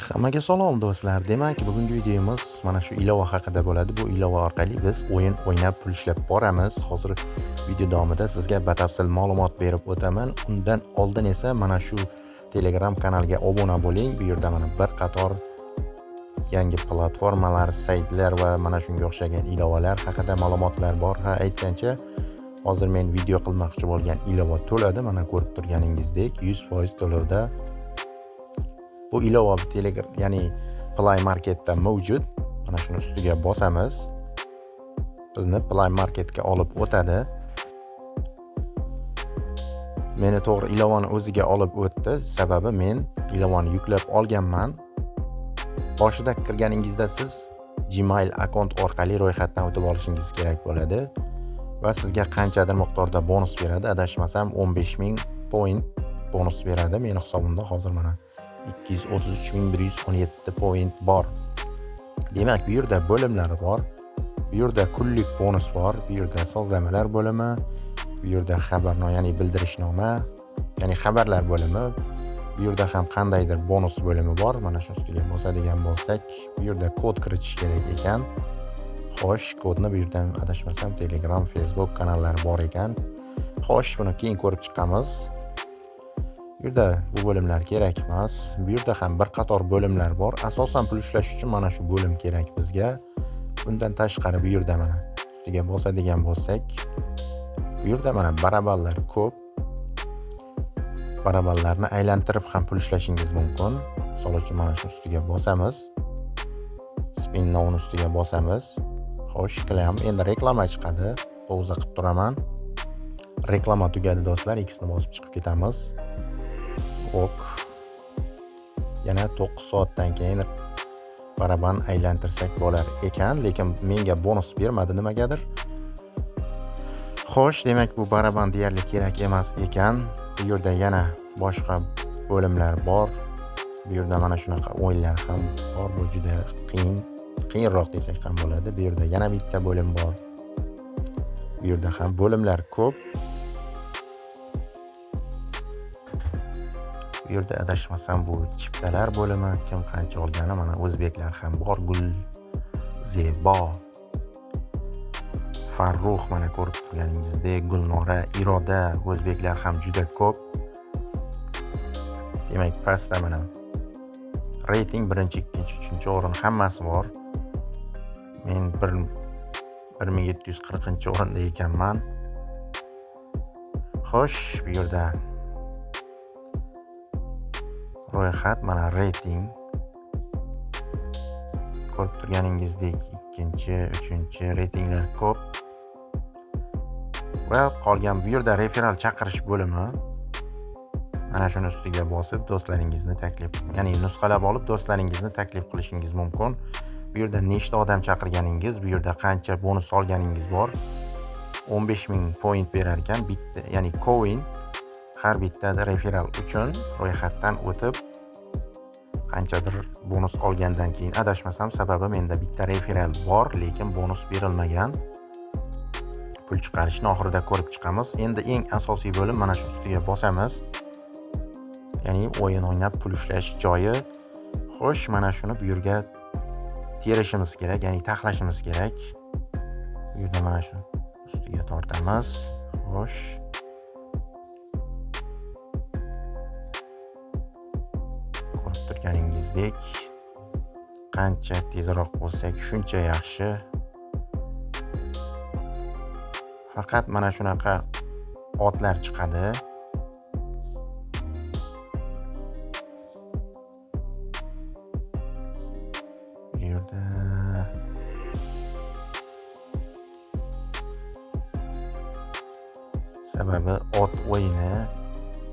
Hammaga salom do'stlar. Demak, bugungi videomiz mana shu ilova haqida bo'ladi. Bu ilova orqali biz o'yin o'ynab pul ishlab boramiz. Hozir video davomida sizga batafsil ma'lumot berib o'taman. Undan oldin esa mana shu Telegram kanalga obuna bo'ling. Bu yerda mana bir qator yangi platformalar, saytlar va mana shunga o'xshagan ilovalar haqida ma'lumotlar bor. Ha, aytgancha, hozir men video qilmoqchi bo'lgan ilova to'ladi. Mana ko'rib turganingizdek 100% to'lovda. Bu ilova Telegram, ya'ni Play Marketda mavjud. Mana shuni ustiga bosamiz. Bizni Play Marketga olib o'tadi. Meni to'g'ri ilovani o'ziga olib o'tdi. Sababi men ilovani yuklab olganman. Boshida kirganingizda siz Gmail akkaunt orqali ro'yxatdan o'tib olishingiz kerak bo'ladi va sizga qanchadir miqdorda bonus beradi. Adashmasam 15 000 point bonus beradi. Meni hisobimda hozir mana 233 117 point bor. Demak, bu yerda bo'limlar bor. Bu yerda kunlik bonus bor. Bu yerda sozlamalar bo'limi, bu yerda xabarnoma, ya'ni bildirishnoma, ya'ni xabarlar bo'limi. Bu yerda ham qandaydir bonus bo'limi bor. Mana shu ustiga bosadigan bo'lsak, bu yerda kod kiritish kerak ekan. Xo'sh, kodni bu yerdan adashmasam Telegram, Facebook kanallari bor ekan. Xo'sh, buni keyin ko'rib chiqamiz. Bu yerda bu bo'limlar kerak emas. Bu yerda ham bir qator bo'limlar bor. Asosan pul ishlash uchun mana shu bo'lim kerak bizga. Bundan tashqari bu yerda mana ustiga bosadigan bo'lsak, bu yerda mana barabanlar ko'p. Barabanlarni aylantirib ham pul ishlashingiz mumkin. Misol uchun mana shu ustiga bosamiz. Spin now ustiga bosamiz. Xo'sh, qilyapman. Endi reklama chiqadi. Pauza qilib turaman. Reklama tugadi do'stlar, X ni bosib chiqib ketamiz. Ok. Yana 9 soatdan keyin baraban aylantirsak bo'lar ekan, lekin menga bonus bermadi nimagadir. Xo'sh, demak bu baraban deyarli kerak emas ekan. Bu yerda yana boshqa bo'limlar bor. Bu yerda mana shunaqa o'yinlar ham bor. Bu juda qiyin, qiyinroq desak ham bo'ladi. Bu yerda yana bitta bo'lim bor. Bu yerda ham bo'limlar ko'p. Bu yerda adashmasam bu chiptalar bo'limi, kim qancha olgani, mana o'zbeklar ham bor. Gul Zebo, Farruh, mana ko'rib turganingizdek, Gulnora, Iroda, o'zbeklar ham juda ko'p. Demak, pastda mana reyting birinchi, ikkinchi, uchinchi o'rin hammasi bor. Men 1740 o'rinda ekanman. Xo'sh, bu yerda ro'yxat, mana reyting. Ko'rib turganingizdek, ikkinchi, uchinchi reytinglar ko'p. Va qolgan bu yerda referal chaqirish bo'limi. Mana shuni ustiga bosib do'stlaringizni taklif, ya'ni nusxalab olib do'stlaringizni taklif qilishingiz mumkin. Bu yerda nechta odam chaqirganingiz, bu yerda qancha bonus olganingiz bor. 15 000 point berar ekan bitta, ya'ni coin har bitta referal uchun ro'yxatdan o'tib qanchadir bonus olgandan keyin, adashmasam, sababi menda bitta referal bor, lekin bonus berilmagan. Pul chiqarishni oxirida ko'rib chiqamiz. Endi eng asosiy bo'lim mana shu ustiga bosamiz. Ya'ni o'yin o'ynab pul ishlash joyi. Xo'sh, mana shuni bu yerga terishimiz kerak, ya'ni taxlashimiz kerak. Bu yerda mana shu ustiga tortamiz. Xo'sh. Ko'rib turganingizdek, qancha tezroq bo'lsak, shuncha yaxshi. Faqat mana shunaqa otlar chiqadi. Bu yerda sababi ot o'yini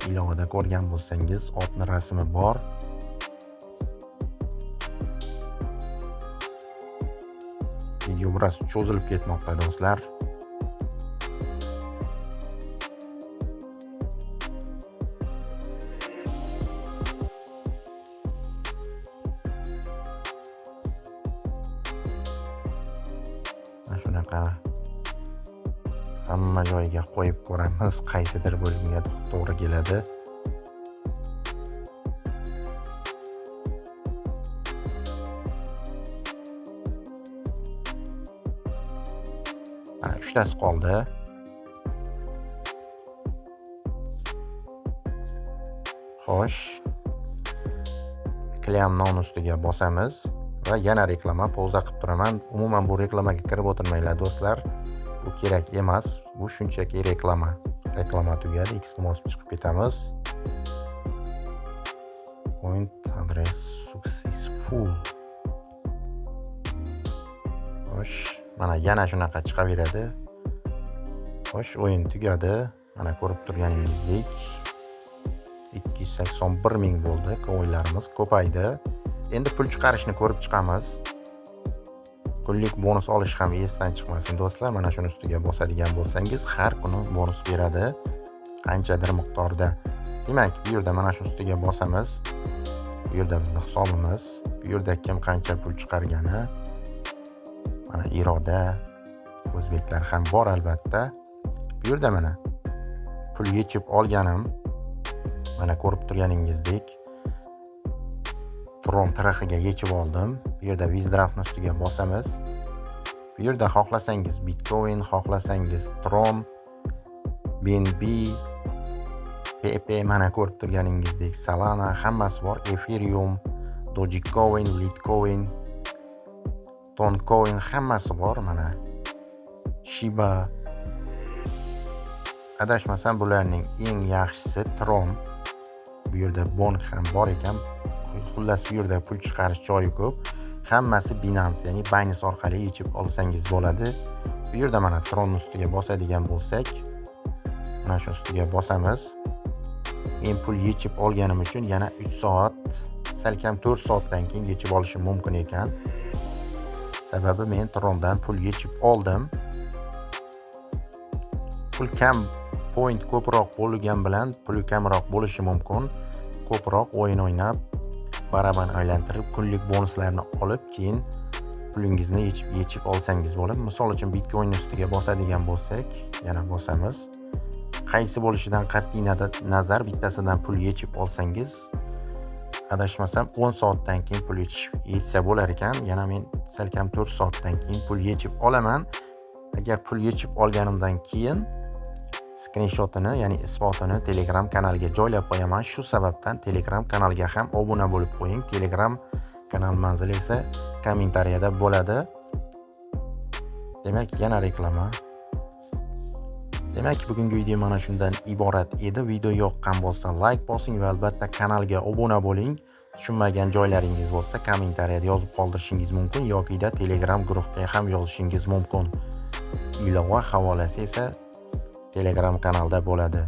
ilovada ko'rgan bo'lsangiz, otni rasmi bor. Video biroz cho'zilib ketmoqda do'stlar. Mana shunaqa hamma joyiga qo'yib ko'ramiz, qaysidir bo'limga to'g'ri keladi. Mana 3 tasi qoldi. Xo'sh. Claim now ustiga bosamiz va yana reklama pauza qilib turaman. Umuman bu reklamaga kirib o'tirmanglar do'stlar. Bu kerak emas. Bu shunchaki reklama. Reklama tugadi, X ni bosib chiqib ketamiz. Point address successful. Xo'sh, mana yana shunaqa chiqaveradi. Xo'sh, o'yin tugadi. Mana ko'rib turganingizdek 281 ming bo'ldi. Coinlarimiz ko'paydi. Endi pul chiqarishni ko'rib chiqamiz. Kunlik bonus olish ham esdan chiqmasin do'stlar. Mana shuni ustiga bosadigan bo'lsangiz, har kuni bonus beradi qanchadir miqdorda. Demak, bu yerda mana shu ustiga bosamiz. Bu yerda bizning hisobimiz, bu yerda kim qancha pul chiqargani. Mana Iroda, o'zbeklar ham bor albatta. Bu yerda mana pul yechib olganim, mana ko'rib turganingizdek Tron taraxiga yechib oldim. Bu yerda Withdraw ustiga bosamiz. Bu yerda xohlasangiz Bitcoin, xohlasangiz Tron, BNB, PP, mana ko'rib turganingizdek Solana hammasi bor, Ethereum, Dogecoin, Litecoin, Toncoin hammasi bor mana. Shiba. Adashmasam bularning eng yaxshisi Tron. Bu yerda Bonk ham bor ekan. Xullas bu yerda pul chiqarish joyi ko'p. Hammasi Binance, ya'ni Binance orqali yechib olsangiz bo'ladi. Bu yerda mana Tron ustiga bosadigan bo'lsak, mana shu ustiga bosamiz. Men pul yechib olganim uchun yana 3 soat, salkam 4 soatdan keyin yechib olishim mumkin ekan. Sababi men Trondan pul yechib oldim. Pul kam, point ko'proq bo'lgan bilan puli kamroq bo'lishi mumkin. Ko'proq o'yin o'ynab, baraban aylantirib, kunlik bonuslarni olib, keyin pulingizni yechib olsangiz bo'ladi. Misol uchun Bitcoin ustiga bosadigan bo'lsak, yana bosamiz. Qaysi bo'lishidan qat'iy nazar bittasidan pul yechib olsangiz, adashmasam 10 soatdan keyin pul yechsa bo'lar ekan. Yana men salkam 4 soatdan keyin pul yechib olaman. Agar pul yechib olganimdan keyin skrinshotini, ya'ni isbotini Telegram kanaliga joylab qo'yaman. Shu sababdan Telegram kanaliga ham obuna bo'lib qo'ying. Telegram kanal manzili esa kommentariyada bo'ladi. Demak, yana reklama. Demak, bugungi video mana shundan iborat edi. Video yoqqan bo'lsa like bosing va albatta kanalga obuna bo'ling. Tushunmagan joylaringiz bo'lsa kommentariyada yozib qoldirishingiz mumkin yoki da Telegram guruhga ham yozishingiz mumkin. Ilova havolasi esa Telegram kanalda bo'ladi.